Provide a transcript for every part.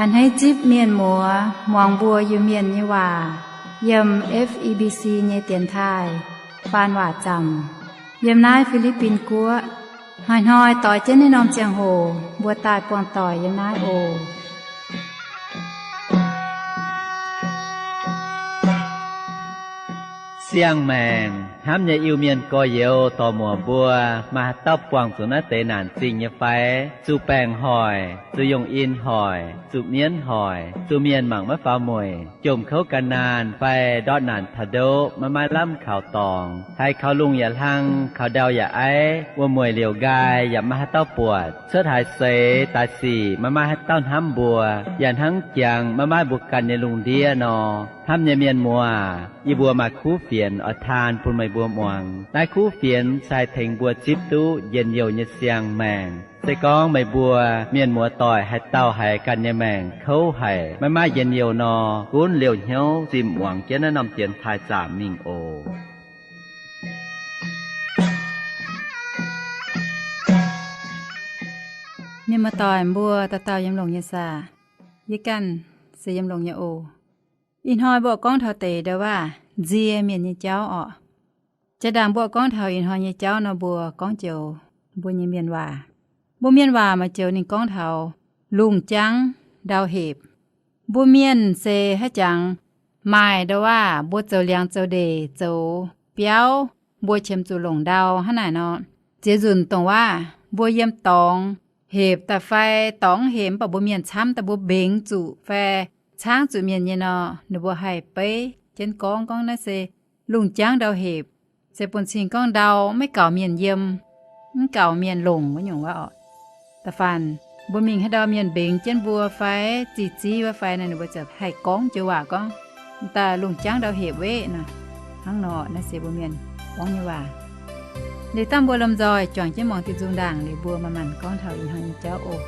A'hneiv zipv mienh muoz muangx mbuo Iu-Mienh nyei waac yiem F E B C nyei dienx taaih faan waac zaamc yiem naaiv Fi^li^bin Guoqv. Hnoi-hnoi doix jienv naaiv norm ziangh hoc mbuo daaih buangh doic yiem naaiv oc. Siang-maengc hnamv nyei Iu-Mienh gorx-youz dorc-muoc mbuo, maaih haaix dauh buangh zuqc naaiv deix naanc zingh nyei fai? Zuqc baengc hoic, zuqc yungh in hoic, zuqc mienv hoic, zuqc mienh mangc maiv faaux mueic, jomc kouv gan naanh fai ndortv naanc taux ndoqv maiv maaih lamh kaux dorngx, haiz kaux lungh yaac hlang, kaux ndau yaac aiv, wuom-mueic liouc nqaai yaac maiv maaih haaix dauh buatc, cuotv haaix seix daaih sic maiv maaih haaix dauh hnamv mbuo, yaac hnangv jangx maiv maaih mbuo ganh nyei lungh ndiev nor. Hnamv nyei mienh muoz, yie mbuo maaih kuv fienx oix taan bun meih mbuo muangx. Naaiv kuv fienx se haih tengx mbuo zipv duqv njien-youh nyei siang-maengc. Se gorngv meih mbuo mienh muoz-doic haaix dauh haiz ganh nyei maengc kouv haic, maiv maaih njien-youh nor, gunv liouh hnyouv zimh muangx jienv naaiv norm dienx taaih zaamc mingh oc. Mienh muoz-doic mbuo dauh dauh yiem longx nyei saah? Yie ganh se yiem longx nyei oc. Ih hnoi mbuo gorngv taux deix ndau waac nzie mienh nyei jauv orqc. Jaa-ndaangc mbuo gorngv taux ih hnoi nyei jauv nor, mbuo gorngv joux mbuo nyei mienh waac. Mbuo mienh waac maaih joux ninh gorngv taux lungh jangv ndau hepc. Mbuo mienh se haaix jangx maaih ndau waac mbuo zoux liangx zoux ndeic zoux biauv, mbuo qiemx zuqc longc ndau hnangv naaic nor. Ziex nzunc dongh waac mbuo yiem dorngx hepc daaih fai dorngx hepc mv baac mbuo mienh camv daaih mbuo mbengx zuqc fai caangv zuqc mienh nyei nor, ninh mbuo haih beiv jienv gorngv, gorngv naaiv se lungh jangv ndau hepc, se bun cing gorngv ndau maiv gaux mienh yiem, mv gaux mienh longc wuov nyungc waac orqc. Da'faanh mbuo mingh haaix ndau mienh mbengx jienv mbuo fai zih ziv wuov fai nor, ninh mbuo ziouc haih gorngv joux waac gorngv, daaih lungh jangv ndau hepc weqv nor. Hnangv nor, naaiv se mbuo mienh gorngv nyei waac. Liuz dangh mbuo lomh nzoih juangc jienv muangx diuh nzung ndaangc liuz mbuo manc-manc gorngv taux ih hnoi nyei jauv oc.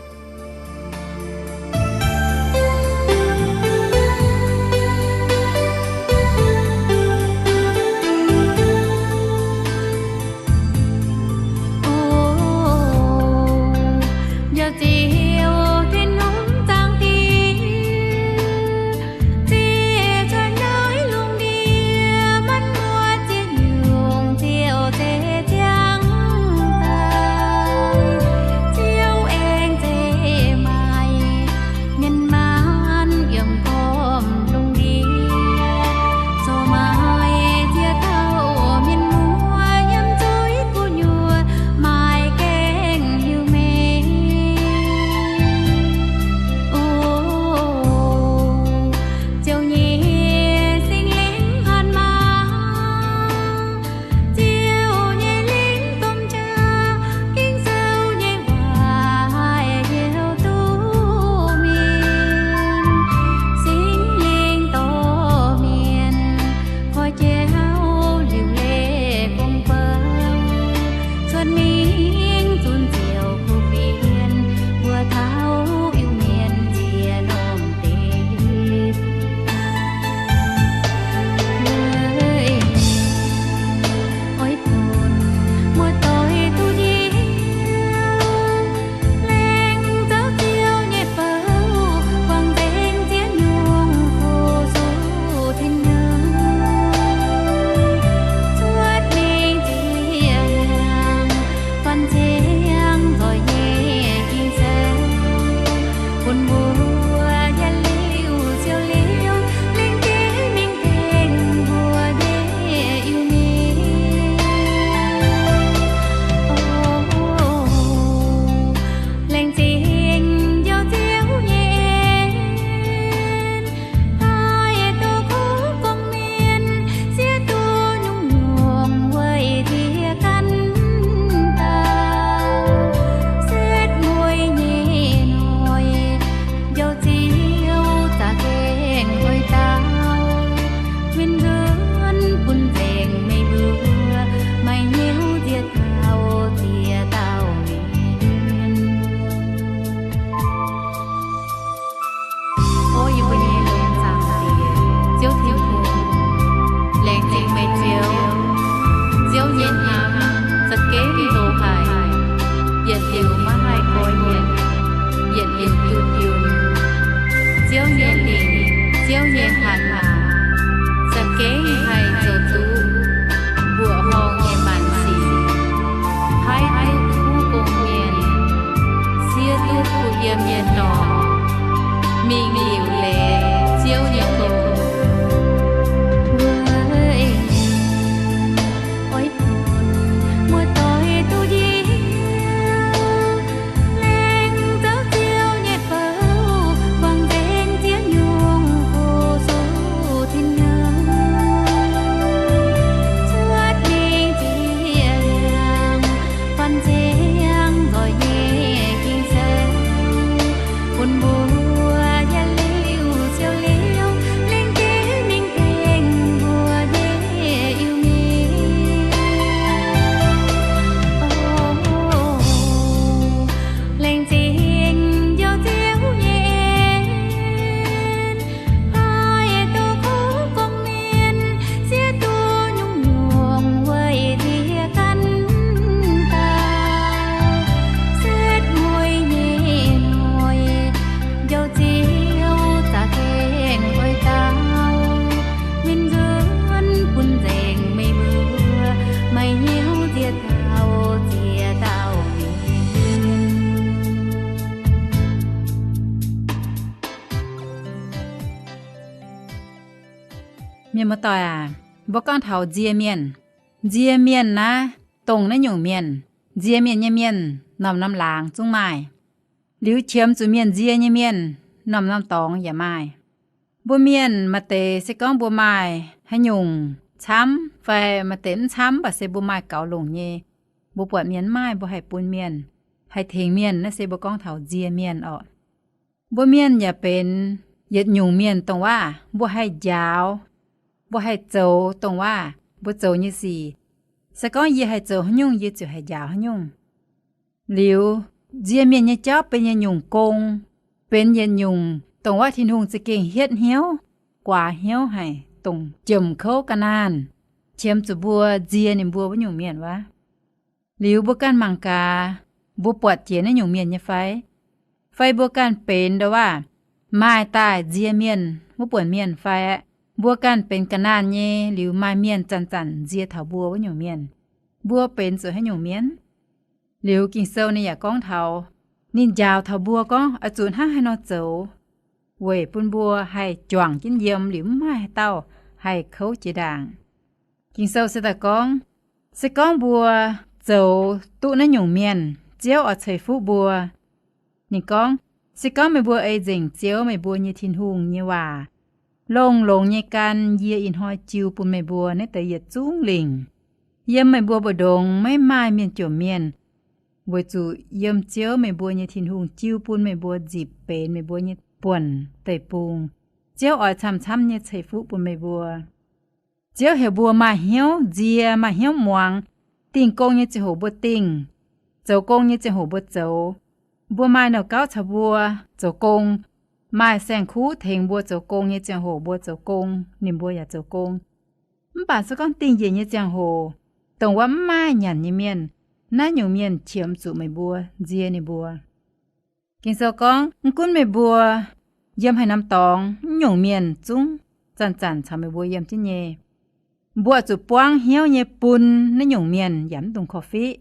Mienh muoz-doic aac, mbuo gorngv taux nzie mienh. Nzie mienh naaiv, dongh naaiv nyungc mienh, nzie mienh nyei mienh norm-norm laangz zungv maaih. Liuz qiemx zuqc mienh nzie nyei mienh norm-norm dorngx yaac maaih. Mbuo mienh maaih deix se gorngv mbuo maaih haaix nyungc camv fai maaih deix mv camv, mv baac se mbuo maaih gaux longc nyei, mbuo buatc mienh mv maaih, mbuo haih bun mienh, haih tengx mienh. Naaiv se mbuo gorngv taux nzie mienh orqc. Mbuo mienh yaac benx yietc nyungc mienh, dongh waac mbuo haih njaaux, mbuo haih zoux, dongh waac mbuo zoux nyei sic, se gorngv yie haih zoux haaix nyungc, yie ziouc haih njaaux haaix nyungc. Liuz, nzie mienh nyei jauv benx yietc nyungc gong, benx yietc nyungc dongh waac Tin-Hungh za'gengh hietv hnyouv, guaax hnyouv haic, dongh jomc kouv ga'naanh, qiemx zuqc mbuo nzie ninh mbuo wuov nyungc mienh wuov. Liuz mbuo ganh mangc gaax, mbuo buatc jiex naaiv nyungc mienh nyei fai? Fai mbuo ganh benx ndo waac maaih daaih nzie mienh wuov buonc mienh fai? Mbuo ganh benx ga'naanh nyei, liuz maaih mienh zanc-zanc nzie taux mbuo wuov nyungc mienh, mbuo benx zuqc haaix nyungc mienh? Liuz Ging-Sou ninh yaac gorngv taux, ninh njaaux taux mbuo gorngv oix zuqc hnangv haaix nor zoux, weic bun mbuo haih juangc jienv yiem, liuz mv maaih haaix dauh haih kouv jiex ndaangc. Ging-Sou se daaih gorngv, se gorngv mbuo zoux duqv naaiv nyungc mienh, Ziouv oix ceix fuqv mbuo. Ninh gorngv, se gorngv meih mbuo ei nzengc Ziouv, meih mbuo nyei Tin-Hungh, nyei waac longx-longx nyei gan yie ih hnoi jiu bun meih mbuo naaiv deix yietc zungv lingc, yiem meih mbuo mbu'ndongx maiv maaih mienh jomc mienh, weic zuqc yiem Ziouv, meih mbuo nyei Tin-Hungh, jiu bun meih mbuo nzipc benx meih mbuo nyei buonc deic-bung. Ziouv oix camv-camv nyei ceix fuqv bun meih mbuo. Ziouv heuc mbuo maaih hnyouv nzie, maaih hnyouv muangx. Dingh gong nyei ziangh hoc mbuo dingh, zoux gong nyei ziangh hoc mbuo zoux. Mbuo maaih nouh gauv caux mbuo zoux gong, maaih saeng-kuv tengx mbuo zoux gong nyei ziangh hoc mbuo zoux gong, ninh mbuo yaac zoux gong. Mv baac se gorngv dingh njiec nyei ziangh hoc, dongh wuov mv maaih nyanc nyei mienh, naaiv nyungc mienh qiemx zuqc meih mbuo nzie ninh mbuo. Ging-Sou gorngv, mv gunv meih mbuo yiem haaix norm dorngx, naaiv nyungc mienh zungv zanc-zanc caux meih mbuo yiem jienv nyei. Mbuo zuqc buangv hnyouv nyei bun naaiv nyungc mienh yaac mv dungx korv-fiqv.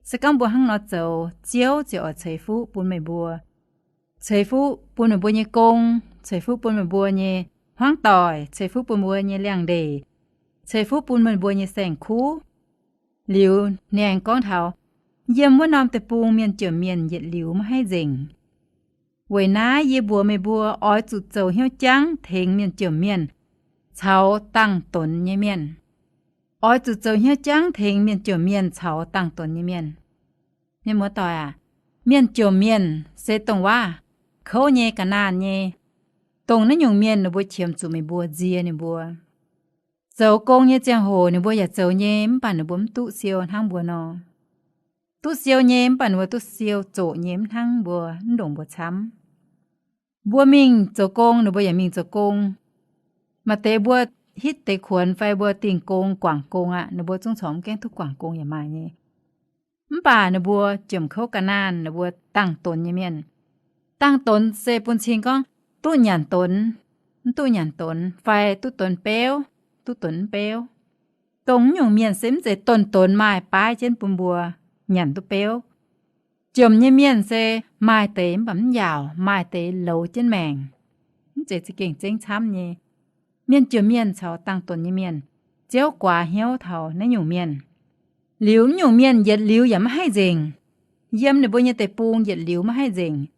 Se gorngv mbuo hnangv nor zoux, Ziouv ziouc oix ceix fuqv bun meih mbuo. Ceix fuqv bun meih mbuo nyei gong, ceix fuqv bun meih mbuo nyei hmuangv doic, ceix fuqv bun mbuo nyei liangx-ndeic, ceix fuqv bun meih mbuo nyei saeng-kuv. Liuz ninh aengx gorngv taux, yiem wuov norm deic-bung mienh jomc mienh yietc liuz maiv haih nzengc. Weic naaiv yie mbuox meih mbuo oix zuqc zoux hnyouv jangv tengx mienh jomc mienh caux dangh donx nyei mienh. Oix zuqc zoux hnyouv jangv tengx mienh jomc mienh caux dangh donx nyei mienh. Mienh muoz-doic aac, mienh jomc mienh se dongh waac kouv nyei, ga'naanh nyei. Dongh naaiv nyungc mienh ninh mbuo qiemx zuqc meih mbuo nzie ninh mbuo. Zoux gong nyei ziangh hoc ninh mbuo yaac zoux nyei, mv baac ninh mbuo mv duqv siou hnangv mbuo nor. Duqv siou nyei, mv baac ninh mbuo duqv siou zoqc nyei, mv hnangv mbuo, mv ndongc mbuo camv. Mbuo mingh zoux gong, ninh mbuo yaac mingh zoux gong. Maaih deix mbuo hitv deix kuonx fai mbuo dingh gong, guangc gong aqv, ninh mbuo zungv corc mv gaengh duqv guangc gong yaac maaih nyei. Mv baac ninh mbuo jomc kouv ga'naanh, ninh mbuo dangh donx nyei mienh. Dangh donx se bun cing gorngv duqv nyanc donx, mv duqv nyanc donx, fai duqv donx beuv, duqv donx mv beuv. Dongh naaiv nyungc mienh se mv zeiz donx-donx maaih baav jienv bun mbuo nyanc duqv beuv. Jomc nyei mienh se maaih deix mv baac mv yaauc, maaih deix louz jienv maengc, mv zeiz za'gengh zengv camv nyei. Mienh jomc mienh caux dangh donx nyei mienh, Ziouv guaax hnyouv taux naaiv nyungc mienh. Liuz naaiv nyungc mienh yietc liuz yaac maiv haih nzengc. Yiem ninh mbuo nyei deic-bung yietc liuz maiv haih nzengc.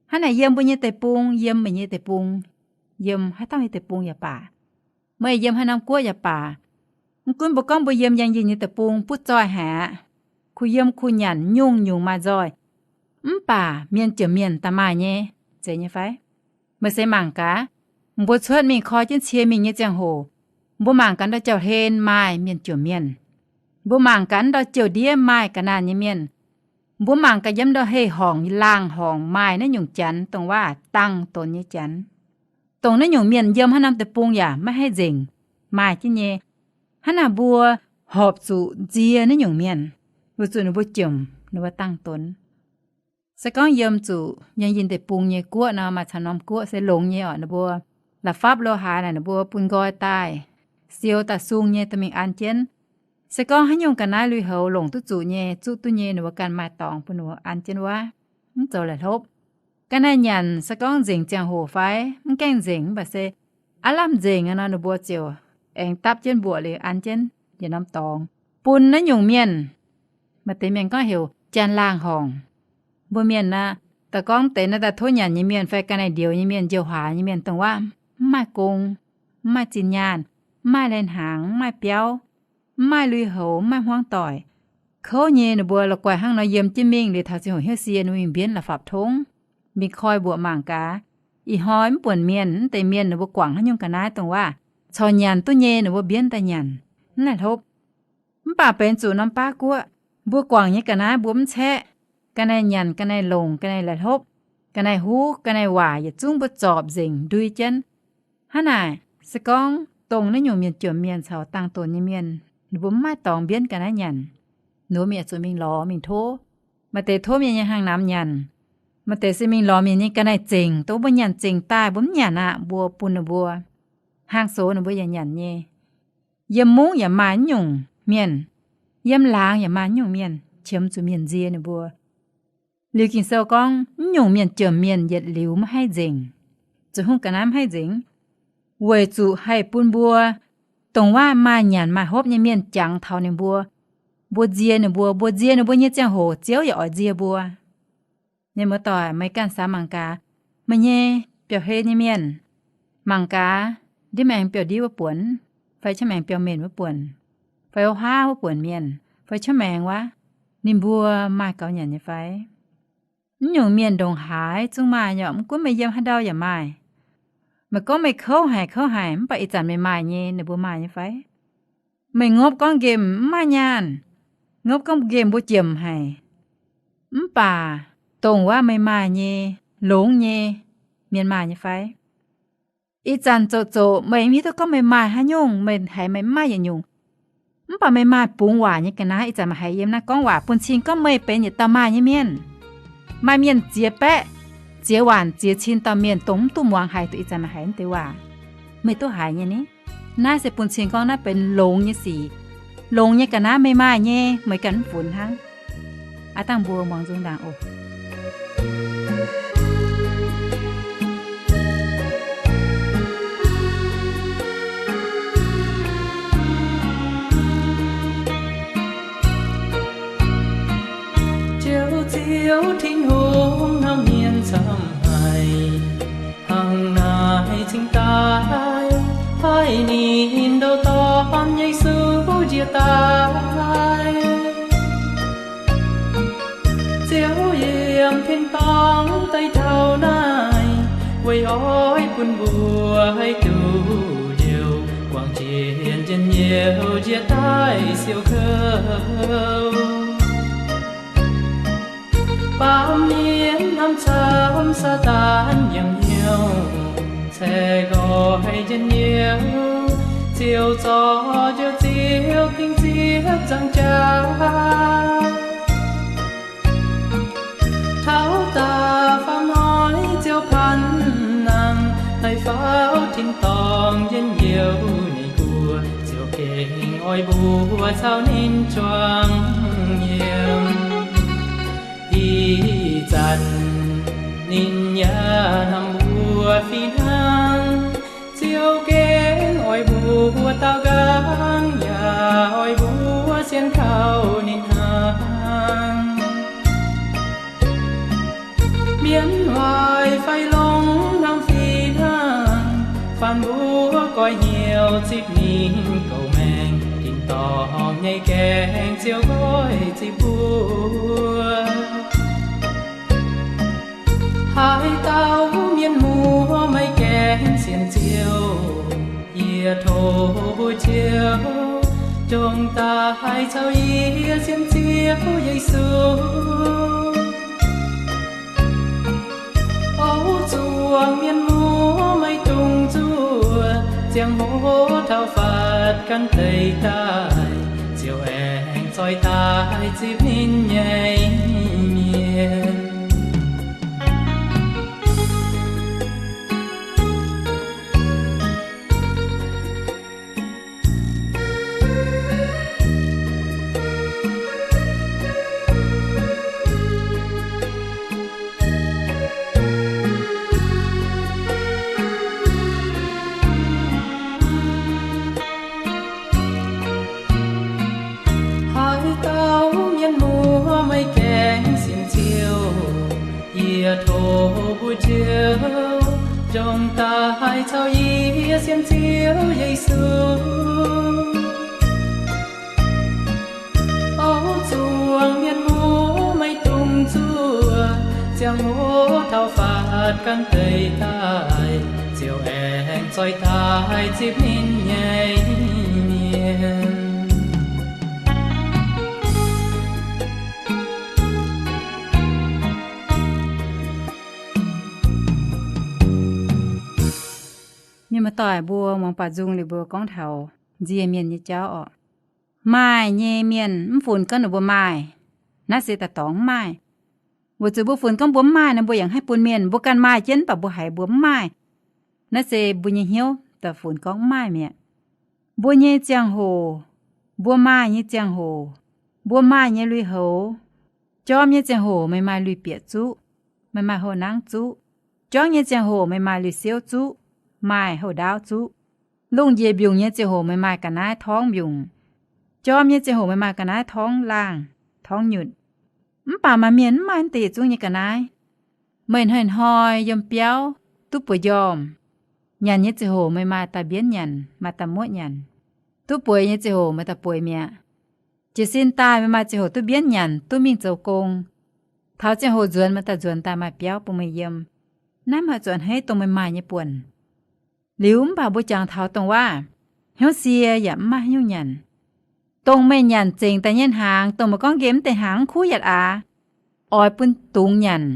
Hnangv naaic yiem mbuo nyei deic-bung, yiem meih nyei deic-bung, yiem haaix dauh nyei deic-bung yaac baac, meih yiem haaix norm guoqv yaac baac, mv gunv mbuo gorngv mbuo yiem Yangh Yinh nyei deic-bung butv zoih haic aqv, kuh yiem kuh nyanc, nyungc-nyungc maaih nzoih, mv baac mienh jomc mienh daaih maaih nyei, zeiz nyei fai? Meih se mangc gaax, mbuo cuotv mingh koi jienv cie mingh nyei ziangh hoc, mbuo mangc gaax ndau jauv-hlen maaih mienh jomc mienh. Mbuo mangc gaax ndau jauv-ndiev maaih ga'naanh nyei mienh. Mbuo mangc gaax yiem ndau hei-horngc, laangh horngc maaih naaiv nyungc janx, dongh waac dangh donx nyei janx. Dongh naaiv nyungc mienh yiem haaix norm deic-bung yaac maiv haih nzengc, maaih jienv nyei. Hnangv naaic mbuo horpc zuqc nzie naaiv nyungc mienh, weic zuqc ninh mbuo jomc, ninh mbuo dangh donx. Se gorngv yiem zuqc Yangh Yinh deic-bung nyei guoqv nor, maaih camv norm guoqv se longx nyei orqc, ninh mbuo la'fapv lo haaix naaic ninh mbuo bun nqoi daaih, siou daaih sung nyei dorh mingh an jienv. Se gorngv haaix nyungc ga'naaiv lui-houx longc duqv zuqc nyei, zuqv duqv nyei, ninh mbuo ganh maaih dorngx bun ninh mbuo an jienv wuov, mv zoux la'hlopv. Ga'naaiv nyanc se gorngv nzengc ziangh hoc fai mv gaengh nzengc, mv baac se aav lamh nzengc nor, ninh mbuo ziouc aengx dapv jienv mbuoqc liuz an jienv yietc norm dorngx bun naaiv nyungc mienh. Maaih deix mienh gorngv heuc janx-laangh horngc. Mbuo mienh aqv, da'gorngv deix naaiv daaih tov nyanc nyei mienh fai ga'naaiv ndioux nyei mienh, njoux haaix nyei mienh, dongh wuov mv maaih gong, mv maaih zinh nyaanh, mv maaih lai-hnaangx, mv maaih biauv, mv maaih lui-houx, mv maaih hmuangv doic, kouv nyei, ninh mbuo la'guaih hnangv nor yiem jienv mingh liuz taux ziangh hoc hnyouv sie ninh mbuo mingh mbienv la'fapv tongv, mingh koi mbuoqc mangc gaax. Ih hnoi mv buonc mienh, mv deix mienh ninh mbuo guangc haaix nyungc ga'naaiv, dongh wuov corc nyanc duqv nyei ninh mbuo mbienv daaih nyanc, mv laih hlopv. Mv baac benx zuqc norm baav guoqv, mbuo guangc nyei ga'naaiv mbuo mv caeqv. Ga'naaiv nyanc, ga'naaiv longc, ga'naaiv laih hlopv, ga'naaiv huv, ga'naaiv waac yietc zungv mbuo zorpc nzengc ndui jienv. Hnangv naaic, se gorngv dongh naaiv nyungc mienh jomc mienh caux dangh donx nyei mienh, ninh mbuo mv maaih dorngx mbienv ga'naaiv nyanc, ninh mbuo mingh zuqc mingh lorz mingh tov. Maaih deix tov mienh nyei hnaangx-namx nyanc. Maaih deix se mingh lorz mienh nyei ga'naaiv zengc, dongh mbuo nyanc zengc daaih mbuo mv nyanc aqv, mbuo bun ninh mbuo. Hnaangx sox ninh mbuo yaac nyanc nyei. Yiem mungv yaac maaih naaiv nyungc mienh. Yiem laangz yaac maaih naaiv nyungc mienh, qiemx zuqc mienh nzie ninh mbuo. Liuz Ging-Sou gorngv, naaiv nyungc mienh jomc mienh yietc liuz maiv haih nzengc. Zuqc hungh ga'naaiv maiv haih nzengc, weic zuqc haih bun mbuo dongh wuov maaih nyanc maaih hopv nyei mienh jangx taux ninh mbuo. Mbuo nzie ninh mbuo, mbuo nzie ninh mbuo nyei ziangh hoc Ziouv yaac oix nzie mbuo. Mienh muoz-doic, meih ganh samx mangc gaax, meih nyei biauv-hlen nyei mienh, mangc gaax, ndiev maengx biauv-ndiev wuov buonc, fai qaqv maengx biauv-mienh wuov buonc, fai wuov haav wuov buonc mienh, fai qaqv maengx wuov, ninh mbuo maaih gaux nyanc nyei fai? Mv nyungc mienh ndongc haaix zungv maaih nyei, mv gunv meih yiem haaix ndau yaac maaih. Meih gorngv meih kouv haic kouv haic, mv baac ih zanc meih maaih nyei, ninh mbuo maaih nyei fai? Meih ngopv gorngv nqemh mv maaih nyaanh, ngopv gorngv nqemh mbuo jomc haic, mv baac dongh wuov meih maaih nyei, longx nyei, mienh maaih nyei fai? Ih zanc zoqc zoqc meih mv hiuv duqv gorngv meih maaih haaix nyungc, meih haiz meih mv maaih yietc nyungc. Mv baac meih maaih bungx waac nyei ga'naaiv. Ih zanc meih haiz yiem naaiv gorngv waac bun cing gorngv meih benx yietc dauh maaih nyei mienh. Maaih mienh ziex baeqv, ziex waanc ziex cin dauh mienh dongh mv duqv muangx haiz duqv ih zanc meih haiz naaiv deix waac. Meih duqv haiz nyei ni. Naaiv se bun cing gorngv naaiv benx longx nyei sic. Longx nyei ga'naaiv meih maaih nyei, meih ganh mv funx hnangv. Aav dangh mbuo muangx nzung ndaangc oc. Ziouv, Ziouv Tin-Hungh, hnamv mienh camv haic, hnangv naaiv cingx daaih paaiv ninh ndau-dorn Yesu njiec daaih. Ziouv yiem tin-dorngh daaih taux naaiv, weic oix bun mbuo haih duqv liouh guangc jiex njien-youh njiec daaih siou kouv. Baamh mienh hnamv camv Saadaan yiem hnyouv, caeqv nqoi njien-youh, Ziouv zorc njoux Ziouv dingc ziepv nzangc jaax. Taux daaih faam hnoi Ziouv panh nangh, daaih faaux tin-dorngh njien-youh nyei guoqv, Ziouv gengh oix mbuo caux ninh juangc yiem. Ih zanc ninh yaac hnamv mbuo fih hnangv. Ziouv gengh oix mbuo daaux nqaang, yaac oix mbuo sienx kaux ninh hnangv. Mienh waaic fai longx hnamv fih hnangv, faanh mbuo goiv hnyouv zipv ninh gouv maengx, tin-dorngh nyei gaengh Ziouv nqoi zipv mbuo. Haaix dauh mienh muoz maiv gaengh sienx Ziouv, yie tov mbuo Ziouv, jomc daaih caux yie sienx Ziouv Yesu. O zuangx mienh muoz maiv dungx zuov, ziangh hoc taux fatv gan deix daaih, Ziouv aengx zoih daaih zipv ninh nyei mienh. O mbuo Ziouv, ndongc daaih caux yie sienx Ziouv Yesu. Auv zuangx mienh muoz maiv dungx zuov, ziangh hoc taux fatv gan deix daaih, ziouc aengx zoih daaih zipv ninh nyei mienh. Mienh muoz-doic mbuo muangx baaux nzung liuz mbuo gorngv taux nzie mienh nyei jauv orqc. Maaih nyei mienh mv funx gorngv ninh mbuo maaih, naaiv se daaih dorngx mv maaih. Weic zuqc mbuo funx gorngv mbuo mv maaih nor, mbuo yaac haih bun mienh. Mbuo ganh maaih jienv mv baac mbuo haiz mbuo mv maaih, naaiv se mbuo nyei hnyouv daaih funx gorngv mv maaih mi'aqv. Mbuo nyei ziangh hoc, mbuo maaih nyei ziangh hoc, mbuo maaih nyei lui-houx, jorm nyei ziangh hoc meih maaih lui-bieqc zuqv, meih maaih houh nangv zuqv. Jorm nyei ziangh hoc meih maaih lui-siouv zuqv, maaih houh ndaauv zuqv. Lungh njiec mbiungc nyei ziangh hoc meih maaih ga'naaiv torngv mbiungc. Jorm nyei ziangh hoc meih maaih ga'naaiv torngv laangh, torngv nyutc. Mv baac maaih mienh mv maaih naaiv deix yietc zungv nyei ga'naaiv. Meih hnoi-hnoi yiem biauv duqv bueix njormh. Nyanc nyei ziangh hoc meih maaih daaih mbienv nyanc, maaih daaih muoqv nyanc. Duqv bueix nyei ziangh hoc meih daaih bueix mi'aqv. Jiez sin daaih meih maaih ziangh hoc duqv mbienv nyanc, duqv mingh zoux gong. Taux ziangh hoc nzuonx meih daaih nzuonx daaih maaih biauv bun meih yiem. Naaiv maaih zuqc a'hneiv dongh meih maaih nyei buonc. Liuz mv baac mbuo jangx taux dongh waac, hnyouv sie yaac mv maaih haaix nyungc nyanc. Dongh meih nyanc zengc daaih nyei hnaangx, dongh meih gorngv nqemh mv deix hnaangx mv kuv yaac aax, oix bun dungz nyanc,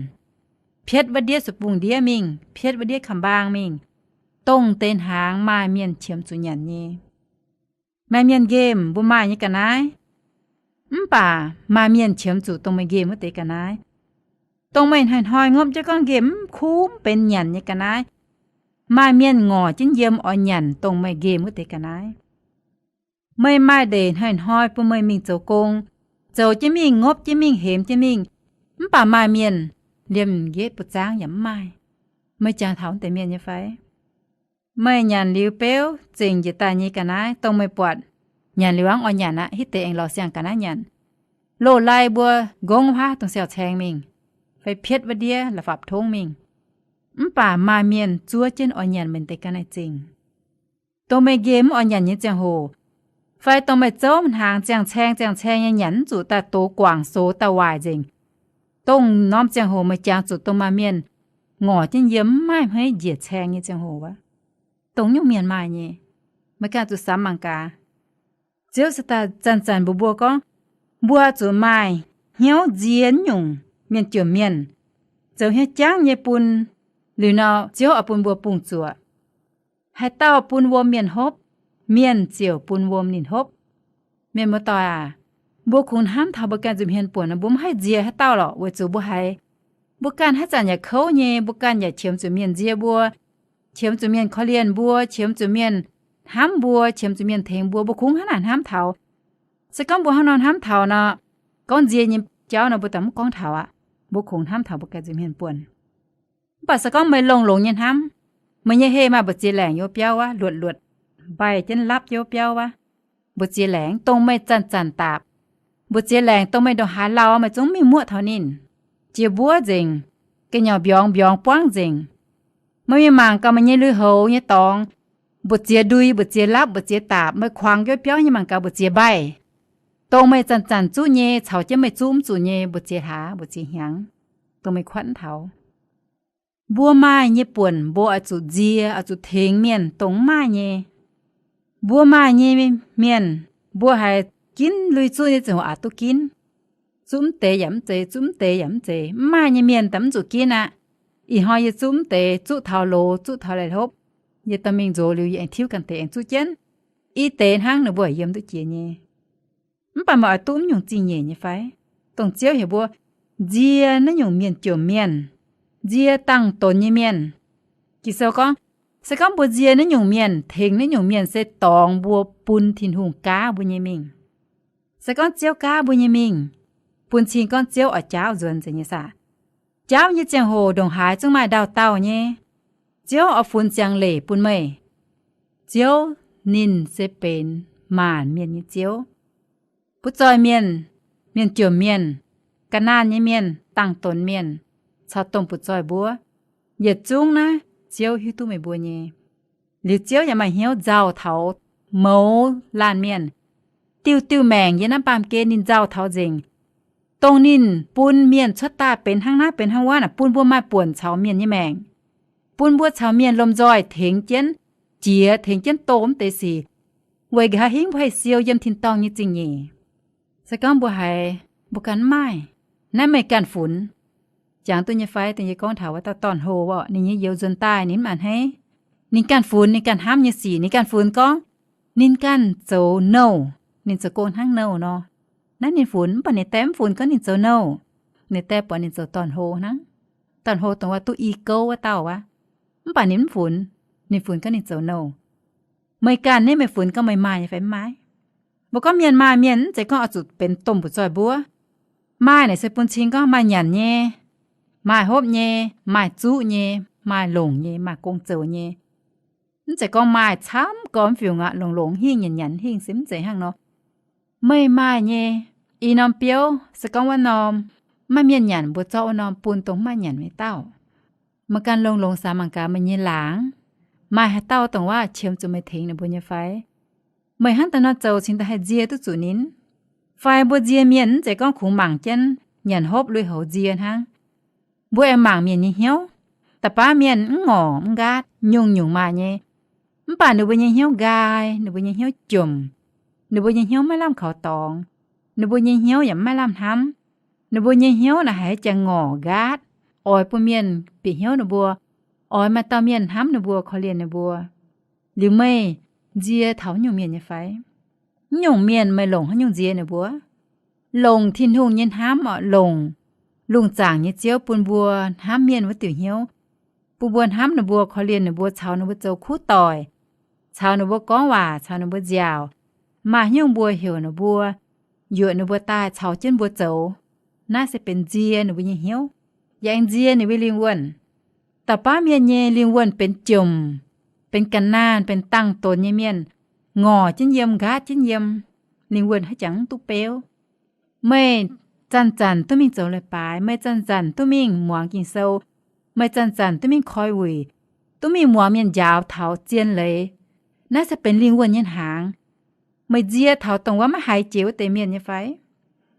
pietv wuov ndiev suv bungh ndiev mingh, pietv wuov ndiev kamx-mbaang mingh, dongh deix hnaangx maaih mienh qiemx zuqc nyanc nyei. Maaih mienh nqemh mbuo maaih nyei ga'naaiv, mv baac maaih mienh qiemx zuqc dongh meih nqemh wuov deix ga'naaiv. Dongh meih hnoi-hnoi ngopv jienv gorngv nqemh mv kuv mv benx nyanc nyei ga'naaiv, maaih mienh ngorc jienv yiem oix nyanc dongh meih nqemh wuov deix ga'naaiv. Meih maaih ndeic hnoi-hnoi bun meih mingh zoux gong, zoux jienv mingh, ngopv jienv mingh, hemx jienv mingh, mv baac maaih mienh liemh nqetv buoz-zaangv yaac mv maaih. Meih jangx taux deix mienh nyei fai? Meih nyanc liuz beuv zengc njiec daaih nyei ga'naaiv dongh meih buatc nyanc liuz hnangv oix nyanc aqv, hitv deix aengx lorz siang ga'naaiv nyanc. Loz-lai mbuo nqongv wuov haav dongh siau-caeng mingh, fai pietv wuov ndiev la'fapv tongv mingh. Mv baac maaih mienh zuov jienv oix nyanc meih deix ga'naaiv zingh. Dongh meih nqemh mv oix nyanc nyei ziangh hoc, fai dongh meih zouv hnaangx ziangh caeng ziangh caeng nyei nyanc mv zuqc daaih dox guangc sox daaih waaic nzengc, dongh norm ziangh hoc meih jangx zuqc dongh maaih mienh ngorc jienv yiem mv maaih hmeiv njiec caeng nyei ziangh hoc wuov. Dongh nyungc mienh maaih nyei. Meih ganh zuqc samx mangc gaax. Ziouv se daaih zanc-zanc mbuox mbuo gorngv, mbuo zuqc maaih hnyouv nzie nyungc mienh jomc mienh, zoux hnyouv jangv nyei bun. Liuz nor, Ziouv oix bun mbuo bungx zuoqc. Haaix dauh bun wuom mienh hopv, mienh ziouc bun wuom ninh hopv. Mienh muoz-doic aac, mbuo kungx hnamv taux mbuo ganh nza'hmien buonc nor, mbuo mv haih nzie haaix dauh lorqc, weic zuqc mbuo haiz mbuo ganh haaix zanc yaac kouv nyei, mbuo ganh yaac qiemx zuqc mienh nzie mbuo, qiemx zuqc mienh korv-lienh mbuo, qiemx zuqc mienh hnamv mbuo, qiemx zuqc mienh tengx mbuo, mbuo kungx hnangv naaic hnamv taux. Se gorngv mbuo hnangv nor hnamv taux nor, gorngv nzie nyei jauv nor mbuo daaih mv gorngv taux aqv. Mbuo kungx hnamv taux mbuo ganh nza'hmien buonc. Mv baac se gorngv meih longx-longx nyei hnamv, meih nyei heh maaih mbu'ziex laengc yiem biauv wuov, luotc-luotc, mbaih jienv lapv yiem biauv wuov, mbu'ziex laengc dongh meih zanc-zanc daapc, mbu'ziex laengc dongh meih ndongc haaix lauh meih zungv mingh muoqv taux ninh, jiex mbuov nzengc, ga'nyauc mbiorngz mbiorngz buangv nzengc. Meih mingh mangc gaax meih nyei lui-houx nyei dorngx, mbu'ziex ndui, mbu'ziex lapv, mbu'ziex daapc, meih kuangx jienv biauv nyei mangc gaax mbu'ziex mbaih, dongh meih zanc-zanc zuqv nyei, caux jienv meih zuqv mv zuqc nyei, mbu'ziex hlaax, mbu'ziex hnyangx, dongh meih kuatv mv taux. Mbuo maaih nyei buonc mbuo oix zuqc nzie, oix zuqc tengx mienh dongh mv maaih nyei. Mbuo maaih nyei mienh, mbuo haiz ginv lui-zuqv nyei ziangh hoc aqc duqv ginv. Zuqv mv deix yaac mv zeiz, zuqv mv deix yaac mv zeiz, mv maaih nyei mienh daaih mv zuqc ginv aqv. Ih hnoi yie zuqv mv deix, zuqv taux loz, zuqv taux lai-hlopv, yie dorh mingh nzox liuz yie aengx tiuv ganh deix aengx zuqv jienv. Ih deix hnangv ninh mbuo yiem duqv jiex nyei. Mv baac meih oix duqv mv nyungc zingh nyeic nyei fai? Dongh Ziouv heuc mbuo nzie naaiv nyungc mienh jomc mienh, nzie dangh donx nyei mienh. Ging-Sou gorngv, se gorngv mbuo nzie naaiv nyungc mienh, tengx naaiv nyungc mienh se dorngx mbuo bun Tin-Hungh gaav mbuo nyei mingh. Se gorngv Ziouv gaav mbuo nyei mingh, bun cing gorngv Ziouv oix jaauv nzuonx nzengc nyei saah? Jaauv nyei ziangh hoc ndongc haaix zungv maaih ndau-dauh nyei. Ziouv oix funx ziangx leiz bun meih. Ziouv ninh se benx maanc mienh nyei Ziouv. Butv-zoih mienh, mienh jomc mienh, ga'naanh nyei mienh, dangh donx mienh, caux domh butv-zoih mbuo, yietc zungv naaiv Ziouv hiuv duqv meih mbuo nyei. Liuz Ziouv yaac maaih hnyouv nzauh taux mouz laanh mienh, diuh diuh maengc yiem naaiv baamh gen ninh nzauh taux nzengc, dongh ninh bun mienh cuotv daaih benx hnangv naaiv benx hnangv wuov naaic, bun mbuo maaih buonc caux mienh nyei maengc, bun mbuo caux mienh lomh nzoih tengx jienv, jiex tengx jienv doh mv deix sic, weic nqa'haav hingv mbuo haih siou yiem tin-dorngh nyei zingh nyeic. Se gorngv mbuo haiz mbuo ganh mv maaih, naaiv meih ganh funx. Jangx duqv nyei fai? Dongh yie gorngv taux wuov dauh dorn-hlo orqc, ninh nyei youz nzuonx daaih ninh mv a'hneiv. Ninh ganh funx ninh ganh hnamv nyei sic, ninh ganh funx gorngv ninh ganh zoux nouh, ninh zoux gong hnangv nouh nor. Naaiv ninh funx, mv baac ninh die mv funx gorngv ninh zoux nouh. Ninh die buatc ninh zoux dorn-hlo hnangv. Dorn-hlo dongh wuov duqv i gouv wuov dauh wuov. Mv baac ninh mv funx, ninh funx gorngv ninh zoux nouh. Meih ganh naaiv meih funx gorngv meih maaih nyei fai mv maaih? Mbuo gorngv mienh maaih, mienh mv zeiz gorngv oix zuqc benx domh butv-zoih mbuo. Maaih naaic se bun cing gorngv maaih nyanc nyei, maaih hopv nyei, maaih zuqv nyei, maaih longc nyei, maaih gong zoux nyei. Mv zeiz gorngv maaih camv gormx fiungc aqv, longx-longx hingh, nyanc nyanc hingh, se mv zeiz hnangv nor. Meih maaih nyei, i norm biouv se gorngv wuov norm maiv mienh nyanc, mbuo zorqv wuov norm bun dongh maiv nyanc nyei dauh. Meih ganh longx-longx samx mangc gaax meih nyei laangz, maaih haaix dauh dongh wuov qiemx zuqc meih tengx ninh mbuo nyei fai? Meih hnangv daaih nor zoux cingx daaih haih nzie duqv zuqc ninh? Fai mbuo nzie mienh mv zeiz gorngv kungx mangc jienv nyanc hopv lui-houx nzie hnangv. Mbuo aengx mangc mienh nyei hnyouv. Da'baav mienh mv ngorc mv nqaatv, nyungc-nyungc maaih nyei. Mv baac ninh mbuo nyei hnyouv nqaai, ninh mbuo nyei hnyouv jomc, ninh mbuo nyei hnyouv maiv lamh kaux dorngx, ninh mbuo nyei hnyouv yaac maiv lamh hnamv. Ninh mbuo nyei hnyouv naaic haiz jangx ngorc nqaatv, oix bun mienh bieqc hnyouv ninh mbuo, oix maaih dauh mienh hnamv ninh mbuo, korv-lienh ninh mbuo. Liuz meih nzie taux nyungc mienh nyei fai? Mv nyungc mienh meih longc haaix nyungc nzie ninh mbuo? Longc Tin-Hungh nyei hnamv orqc, longc lungh zaangc nyei Ziouv bun mbuo hnamv mienh wuov diuc hnyouv, bun mbuo hnamv ninh mbuo, korv-lienh ninh mbuo, caux ninh mbuo zoux kuv doic, caux ninh mbuo gorngv waac, caux ninh mbuo nziaauc, maaih haaix nyungc mbuo heuc ninh mbuo, yuoqc ninh mbuo daaih caux jienv mbuo zoux. Naaiv se benx nzie ninh mbuo nyei hnyouv, yaac aengx nzie ninh mbuo lingh wuonh. Da'baav mienh nyei lingh wuonh benx jomc, benx ga'naanh, benx dangh donx nyei mienh, ngorc jienv yiem, nqaatv jienv yiem, lingh wuonh haaix jangx mv duqv beuv. Meih zanc-zanc duqv mingh zoux leiz-baaix, meih zanc-zanc duqv mingh muangx Ging-Sou, meih zanc-zanc duqv mingh koi wuic, duqv mingh muangx mienh njaaux taux zien leiz. Naaiv se benx lingh wuonh nyei hnaangx. Meih nzie taux dongh wuov maiv haiz jiex wuov deix mienh nyei fai?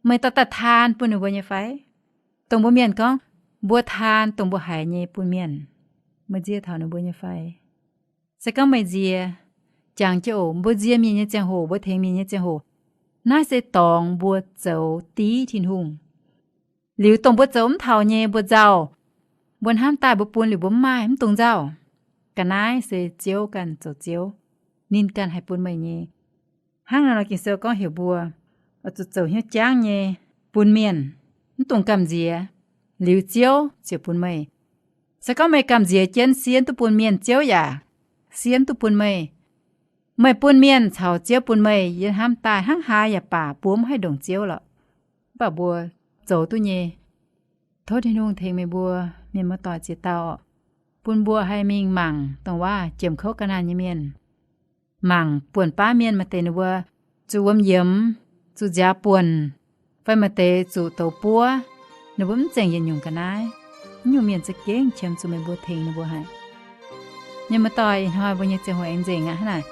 Meih dorh daaih taan bun ninh mbuo nyei fai? Dongh mbuo mienh gorngv, mbuo taan dongh mbuo haiz nyei bun mienh. Meih nzie taux ninh mbuo nyei fai? Se gorngv meih nzie, jangx jienv oc. Mbuo nzie mienh nyei ziangh hoc, mbuo tengx mienh nyei ziangh hoc, naaiv se dorngx mbuo zoux div Tin-Hungh. Liuz dongh mbuo zoux mv taux nyei mbuo nzauh, mbuo hnamv daaih mbuo bun liuz mbuo mv maaih, mv dungx nzauh. Ga'naaiv se Ziouv ganh zoux Ziouv, ninh ganh haih bun meih nyei. Hnangv naaiv nor Ging-Sou gorngv heuc mbuo oix zuqc zoux hnyouv jangv nyei bun mienh, mv dungx gamh nziex, liuz Ziouv ziouc bun meih. Se gorngv meih gamh nziex jienv sienv duqv bun mienh, Ziouv yaac sienv duqv bun meih. Meih bun mienh caux Ziouv bun meih, yie hnamv daaih hnangv haaix yaac baac mbuo mv haih ndongc Ziouv lorqc. Mv baac mbuo zoux duqv nyei. Tov Tin-Hungh tengx meih mbuo mienh muoz-doic ziex dauh, bun mbuo haih mingh mangc dongh waac jiemx kouv ga'naanh nyei mienh, mangc buonc baav mienh maaih deix ninh mbuo zuqc wuom yiemx, zuqc nziaaux buonc, fai maaih deix zuqc douz buov, ninh mbuo mv zengc yietc nyungc ga'naaiv. Mv nyungc mienh za'gengh qiemx zuqc meih mbuo tengx ninh mbuo haic. Mienh muoz-doic, ih hnoi mbuo nyei ziangh hoc aengx nzengc aqv hnangv naaic.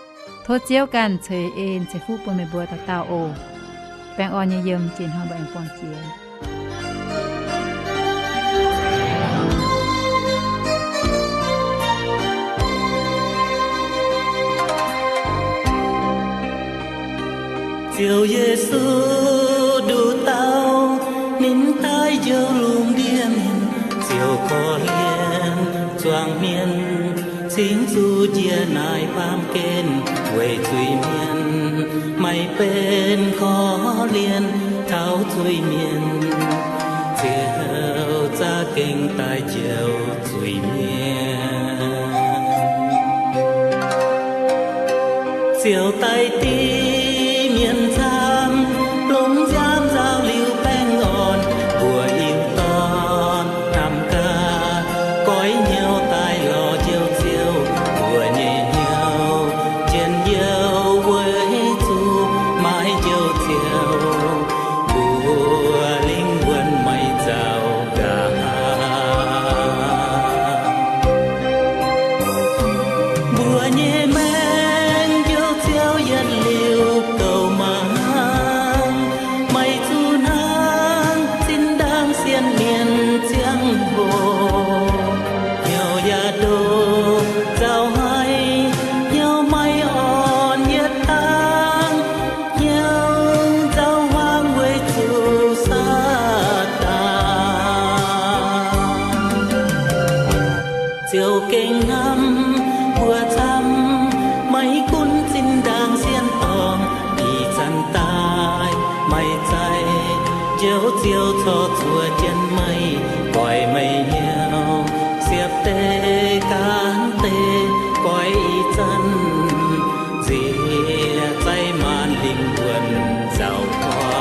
Tov Ziouv ganh ceix en ceix fuqv bun meih mbuo dauh dauh oc. Baengh orn nyei yiem, jiex hnoi mbuo aengx buangh jiex. Ziouv Yesu nduqc dauh, ninh daaih njoux lungh ndiev mienh, ziouc korv-lienh zuangx mienh, cingx zuqc njiec naaiv baamh gen weic zuiz-mienh, maaih benx korv-lienh taux zuiz-mienh, ziouc za'gengh daaih njoux zuiz-mienh. Ziouv daaih div mienh camv, longc nziaamv nzaaux liuz baengh orn, mbuo yiu-dorn hnamv gaax, goiv hnyouv daaih lorz Njoux Ziouv. Mbuo nyei hnyouv njien-youh weic zuqc maiv Njoux Ziouv, mbuo lingh wuonh maiv zaux nqa'haav. Yietc liuz gouv mangc, meih zuqc hnangv zinh ndaangc sienx mienv ziangh hoc, hnyouv yaac ndoh nzauh haic, hnyouv maiv orn yietc dangh, hnyouv nzauh hmuangx weic zuqc Saadaan. Ziouv gengh hnamv mbuo camv, maiv gunv zinh ndaangc sienx dorngh, ih zanc daaih maaih zaih, Njoux Ziouv corc zuov jienv meih, goix meih hnyouv, siepv deix gaanv deix, goix ih zanc, nziex zaih maanc lingh wuonh nzauh huaang.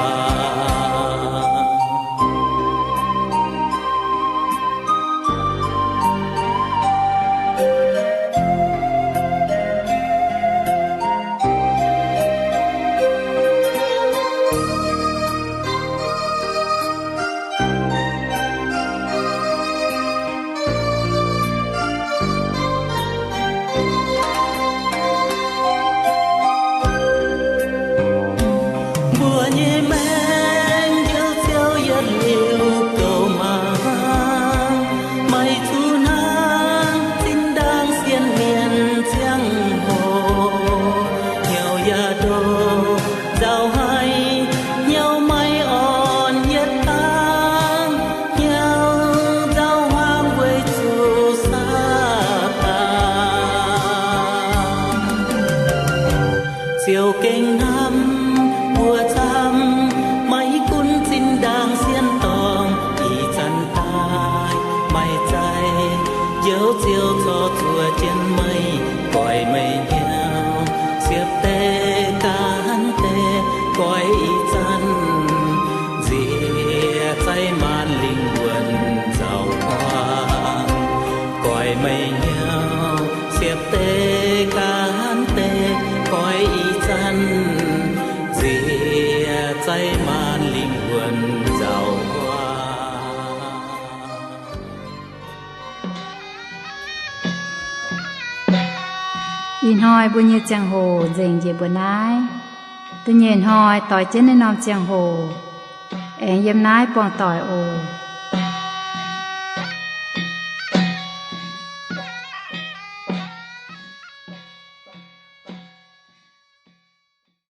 Mbuo nyei maengc Njoux Ziouv, yietc liuz gouv mangc, meih zuqc hnangv zinh ndaangc sienx mienv ziangh hoc, hnyouv yaac ndoh nzauh haic, hnyouv maiv orn yietc dangh, hnyouv nzauh hmuangx weic zuqc Saadaan. Ziouv gengh hnamv mbuo camv, maiv gunv zinh ndaangc sienx dorngh, ih zanc daaih maaih zaih, Njoux Ziouv corc zuov jienv meih, goix meih hnyouv, siepv deix gaanv deix, goix ih zanc, nziex zaih maanc lingh wuonh nzauh huaang. Goix meih hnyouv, siepv deix gaanv deix, goix ih zanc, nziex zaih maanc lingh wuonh nzauh huaang. Ih hnoi mbuo nyei ziangh hoc nzengc njiec mbuo naaiv. Da'nyeic hnoi doix jienv naaiv norm ziangh hoc, aengx yiem naaiv buangh doic oc.